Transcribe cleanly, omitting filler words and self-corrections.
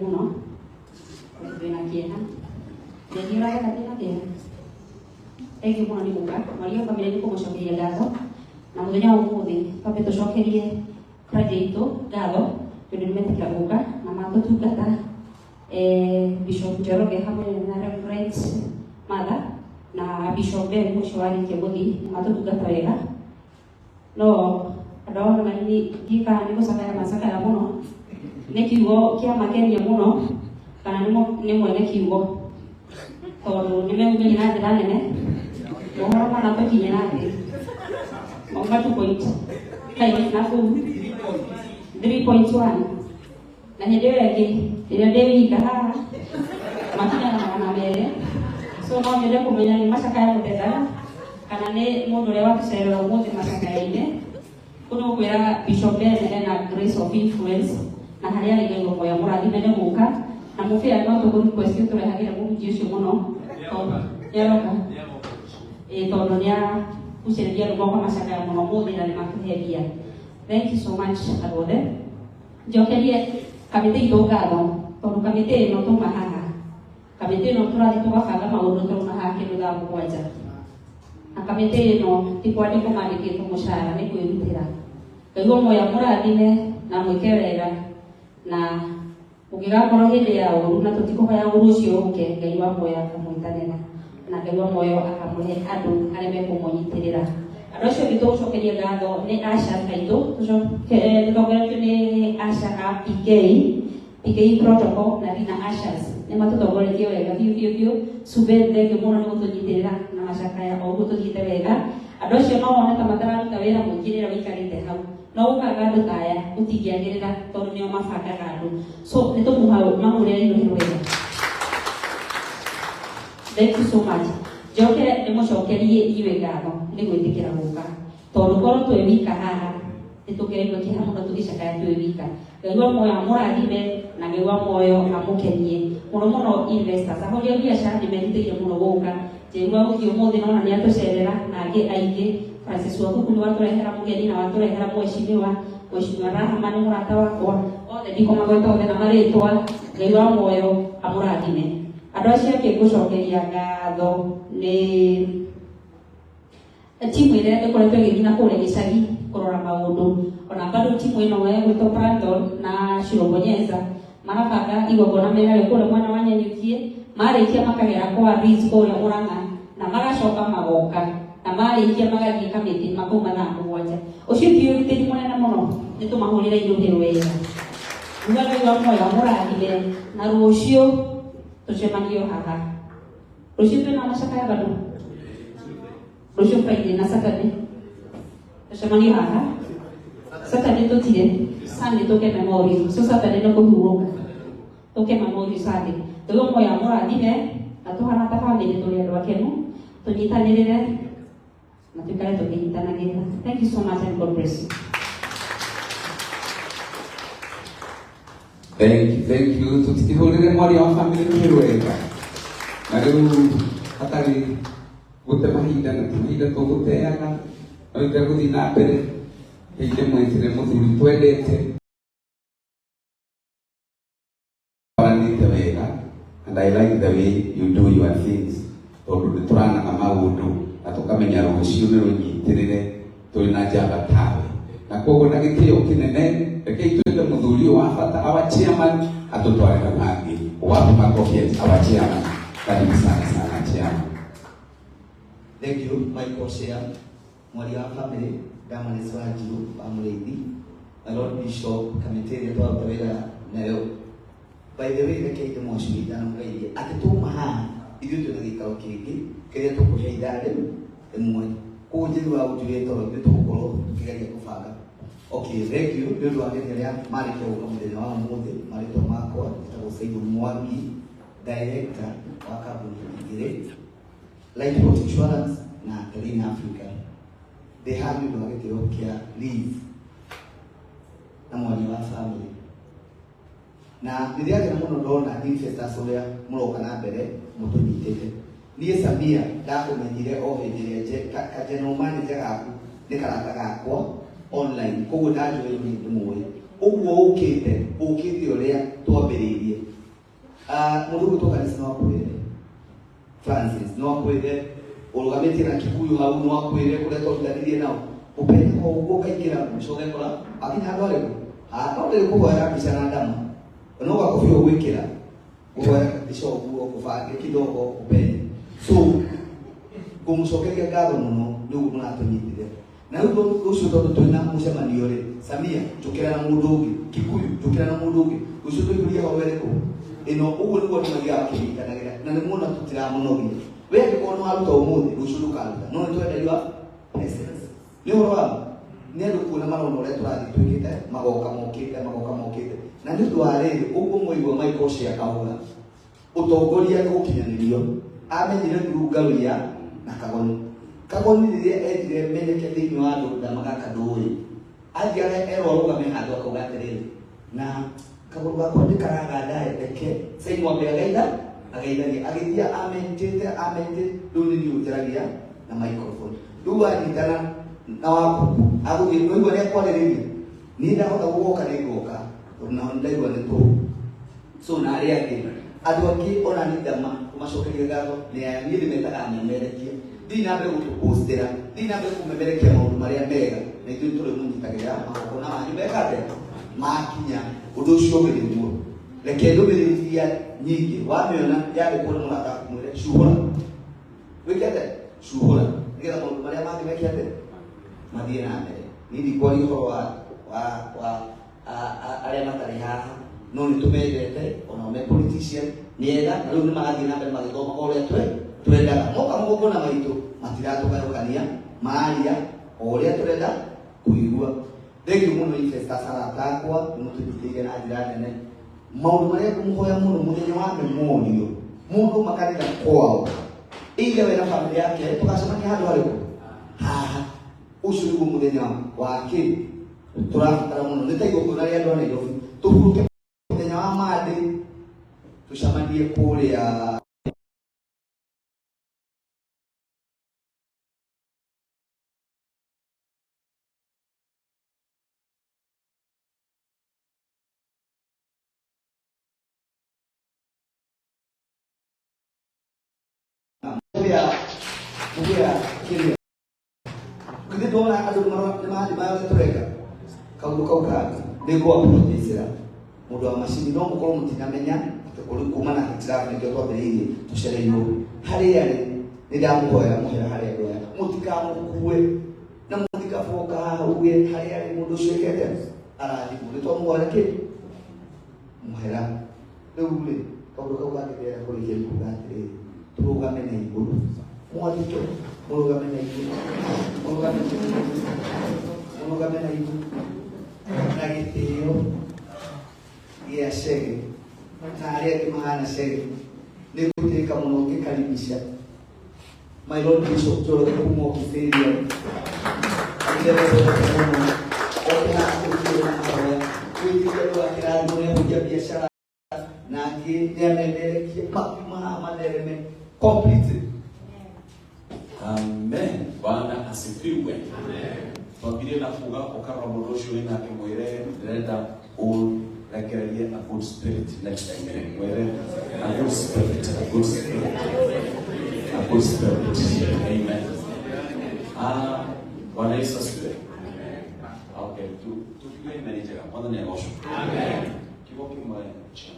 Mũno twĩna kĩeha ndendiũraga twĩna kĩeha. Thank you mũno nĩ gũka. Mwaria wa bamĩrĩ, nĩ kũmũcokeria ngatho na mũthenya wa ũmũthĩ twambe tũcokerie clergy itũ ngatho tondũ nĩ metĩkĩra gũka na matũtungata, Bishop Njoroge hamwe na Reverend Martha na Bishop Ben ũcio warĩkia gũthiĩ, nĩ matũtungata wega. No andũ ao nĩ ndiũĩ kana nĩ gũcakaya macakaya mũno nĩ kiugo kĩamakenia mũno kana nĩ mwene kiugo, tondũ nĩ megũgeria na njĩra nene mohoro mana tũkinyĩra thĩ mauma 2.5 na kũu 3.1, na hĩndĩ ĩyo ĩngĩ rĩrĩa ndĩ wika haha makinyaga 200. So no nyende kũmenya nĩ macakaya mũtethaga kana nĩ mũndũ ũrĩa watũcerera ũmũthĩ macakaya-inĩ. Kũu nĩ gũkwĩra Bishop Ben ena grace of influence na harĩa arĩ Ngai mũmoya mũrathime nĩ gũka na mũbĩa. No tũkũ request tũrehagĩre mũhunjia ũcio mũno tondũ nĩaroka, ĩ tondũ nĩagucĩrĩria andũ moka macakaya mũno mũthĩ na nĩmatũhe mbia. Thank you so much andũ othe. Njokerie kamĩtĩ itũ ngatho tondũ kamĩtĩ ĩno tuma haha, kamĩtĩ ĩno tũrathiĩ tũgabanga maũndũ tũrauma haha kĩndũ thaa 7, na kamĩtĩ ĩno ti kwandĩkwo mandĩkĩtwo mũcara, nĩ kwĩrutĩra. Ngai wa muoyo mũrathime na mwĩke wega, na ũngĩgakorwo hĩndĩ ya ũru, na tũtikũhoya ũru ũcio ũke, Ngai wa muoyo akamwĩtanĩra na Ngai wa muoyo akamũhe andũ arĩa mekũmũnyitĩrĩra. Andũ acio angĩ tũgũcokeria ngatho nĩ Asha aitũ, tũtongoretio nĩ Asha a PK PK Protocol na Rina Ashers, nĩ matũtongoretie wega biũ biũ biũ. Sube, thank you mũno nĩ gũtũnyitĩrĩra na macakaya o ũguo tũthiĩte wega. Andũ acio no wone ta matararuta wĩra mũingĩ rĩrĩa ũikarĩte hau, no gũkanga andũ ta aya gũtingĩagĩrĩra tondũ nĩo mabangaga andũ, so nĩ tũmahũrĩre iruhi wega. Thank you so much. Njoke ndĩmũcokerie inyuĩ ngatho nĩ gwĩtĩkĩra gũka, tondũ korwo twĩ wika haha nĩ tũngĩraigua kĩeha mũno tũgĩcakaya twĩ wika. Ngai wa muoyo amũrathime na Ngai wa muoyo amũkenie mũno mũno. Investors, ahũri a biacara, nĩ merutĩire mũno gũka. Njeri wa gũthiĩ ũmũthĩ nona nĩ atũcerera na angĩ aingĩ. Francis Wakuku nĩ watũrehera mũgeni na watũrehera mheshimiwa, Mheshimiwa Rahama nĩ mũrata wakwa. Othe ndikũmagweta othe na marĩtwa. Ngai wa muoyo amũrathime. Andũ acio angĩ ngũcokeria ngatho nĩ timu ĩrĩa ĩkoretwo ĩgĩthiĩ na kũrĩa gĩcagi kũrora maũndũ, ona bado timu ĩno ĩgwĩtwo Brandon na Shirobonyeza marabanga igongona menarĩo kũrĩa mwena wa Nyanyukie. Marĩkia makagera kwa Riz kũrĩa Mũrang'a na magacoka magoka, na marĩkia magathiĩ kamĩtĩ makauma thaa 7. Ũcio ti ũgitĩri mũnene mũno? Nĩ tũmahũrĩre iruhĩ wega. Uga Ngai wa muoyo amũrathime, na rũciũ tũcemanio haha. Rũciũ twĩna macakaya bado, rũciũ Friday na Saturday tũcemanio haha. Saturday tũtire, Sunday tũke memorial, so Saturday nĩ kũhurũka, tũke memorial Sunday. Ngai wa muoyo amũrathime, na tũhana ta family tũrĩ andũ akenu, tũnyitanĩrĩre na tuikare tũkĩnyitanagĩrĩra. Thank you so much and God bless you. Thank you, thank you. Tutikihurire mwaria wa family rũhĩ rwega. Na rĩu hatarĩ gũte mahinda, na ti mahinda tũgũteaga, no itegũthiĩ na mbere, hĩndĩ mwĩtire mũthuri twendete waranĩte wega, and I like the way you do your things, tondũ nĩ tũranaga maũndũ na tũkamenya rũciũ nĩ rũnyitĩrĩre tũrĩ na njamba tawe. Na koguo na gĩtĩo kĩnene, rekei twĩte mũthuri ũyũ wa bata, our chairman, atũtware hau hangĩ. Wapi makofi ya our chairman? Karibu sana sana, chairman. Thank you, Michael Shea, mwaria wa family, Damaris Wanjiru wa Mũrĩithi, my Lord Bishop, kamĩtĩ ĩrĩa twaruta wĩra nayo. By the way, rekei ndĩmũacurie itanamũgeithia atĩ tuma haha ithuĩ twĩna gĩikaro kĩngĩ kĩrĩa tũkũhe ithaa rĩu rĩmwe. Koguo njĩri wa ũnjũrie toro ithuĩ tũgũkorwo tũkĩgeria kũbanga. Okay, thank you nĩ ũndũ wa ageni arĩa marĩkia gũka mũthenya wa ũmũthĩ. Marĩtwa makwa njĩtagwo Simon Mwangi, director wa kambuni igĩrĩ, Lightport Insurance na Terrain Africa. Ndĩ haha nĩ ũndũ wa gĩtĩo kĩa Liz na mwaria wa family, na nĩ ndĩrakena mũno ndona investors ũrĩa mũroka na mbere mũtũnyitĩte. Niĩ Samia ndakũmenyire o hĩndĩ ĩrĩa ka general manager gaku nĩ karata gakwa online, koguo ndanjũĩ nĩ ndĩmũĩ. Ũguo ũkĩte ũkĩte ũrĩa twambĩrĩirie. Mũndũ ũgwĩtwo kanitha no akwĩre Francis no akwĩre ũrũgamĩtie na Kikuyu hau no akwĩre kũrĩa twarutanirie nao ũpenye o ũguo ũkaingĩra mũico ũgekora akinya handũ harĩkũ no ndĩrĩ kũhoera mbica na ndama no gakobia ũgwĩkĩra kũhoera mbica ũguo ũbange kidogo ũpenye. So ngũmũcokeria ngatho mũno nĩ ũguo mũratũnyitire na rĩu rũciũ tondũ twĩna mũcemanio rĩ Samia njũkĩra na mũndũ ũngĩ Kikuyu njũkĩra na mũndũ ũngĩ rũciũ tũihũria horo ĩrĩkũ ĩno ũguo nĩguo andũ mathiaga makĩnyitanagĩra na nĩ muona tũtiramũnogia we angĩkorwo nĩ waruta ũmũthĩ rũciũ ndũkaruta no nĩ twenda your presence nĩ ũhoro wa ma nĩ andũ kuona marona ũrĩa tũrathiĩ twĩkĩte magoka mokĩte magoka mokĩte na nĩ ũndũ wa rĩrĩ ũguo mwaigua Michael Shea akauga ũtongoria nĩ gũkinyanĩrio amenyire through Ngaruiya na Kagoni. Kagoni rĩrĩa endire menyeke thĩinĩ wa andũ ndamaga kandũĩ athiaga erwo arũgame handũ akauga atĩrĩrĩ na kagũrũ gakwa ndĩkaraganda reke Simon ambe agaitha agaithania agĩthiĩ amentĩte amentĩte rĩu nĩ niĩ ũnjaragia na microphone rĩu wanyitana na wakuku agũthiĩ nĩwaigua nĩ akwarĩrĩria niĩ ndahota gũgoka nĩ ngoka tondũ naho nĩ ndaigua nĩ tũhũ. So na arĩa angĩ andũ angĩ ona nĩ ndama kũmacokeria ngatho nĩ aya niĩ ndĩmetaga amemerekia thiĩ na mbere gũtũpostĩra thiĩ na mbere kũmemerekia maũndũ marĩa mega na ithuĩ tũrĩmũnyitagĩrĩra magongona manyu meka atĩa makinya ũndũ ũcio ũngĩ nĩguo reke ndũmĩrĩri iria nyingĩ wamĩona yandĩkwo nĩ mũrata waku mwĩre cuhũra wĩke atĩa cuhũra nĩgetha maũndũ marĩa mangĩ meke atĩa mathiĩ na mbere niĩ ndikwaria ũhoro wa arĩa matarĩ haha no nĩ tũmendete onao me politician nĩ ega na rĩu nĩ marathiĩ na mbere magĩthomaga ũrĩa twendaga moka magongona maitũ matiratũgayũkania mararia o ũrĩa tũrenda kũigua. Thengiũ mũno investors arata akwa nĩ mũtũnyitĩrĩire na njĩra nene maũndũ marĩa ngũmũhoya mũno mũthenya wa memorial mũndũ makanitha kwao either we na family yake tũgacemania handũ harĩkũ haha ũcio nĩguo mũthenya wa kĩ tũrabatara mũno nĩ ta igongona rĩa andũ a Nairobi tũhurũke mũthenya wa Monday tũcemanie kũrĩa kũrĩa kĩrĩa githĩ ndona andũ nĩ marathiĩ marĩa tũreka kaũndũ kau kangĩ nĩ ngũapologizĩra mũndũ wa macini no mũkorwo mũtinamenya atĩ kũrĩ kuma na hitilafu nĩkĩo twambĩrĩirie tũcereirwo harĩa rĩ nĩ ndamũhoera mũhera harĩ andũ aya mũtikamũkue na mũtikaboka haha uge harĩa rĩ mũndũ ũcio ĩkete arathimwo nĩ twamũhoera kĩ mũhera rĩu rĩ kaũndũ kau kangĩ ndĩrenda kũrĩkia nĩ kuga atĩrĩrĩ tũrũgame na igũrũ mwathike mũrũgame na igũrũ mũrũgame na igũrũ mũrũgame na igũrũ na gĩtĩo gĩa Chege na arĩa angĩ mahana Chege nĩ ngũtĩka mũno ngĩkaribisha my Lord Bishop Njoroge kuma Okithĩria mũno oke haha tũrutĩre na mahoya gwĩtĩkia andũ a kĩrathimo nĩ ahunjia biacara na angĩ nĩ amemerekie makiuma haha mathereme completely. Amen. Bwana asifiwe. Twambirie na kuga ukarora mũndũ ũcio wĩ nake mwĩre ndĩrenda ũrekererie a good spirit next time. Mwĩre a good spirit, a good spirit, a good spirit. Amen. Ah, Bwana Yesu asifiwe. Okay, tukiuga amen njega. Mwathani agocwo. Amen. Kiugo kĩmwe cha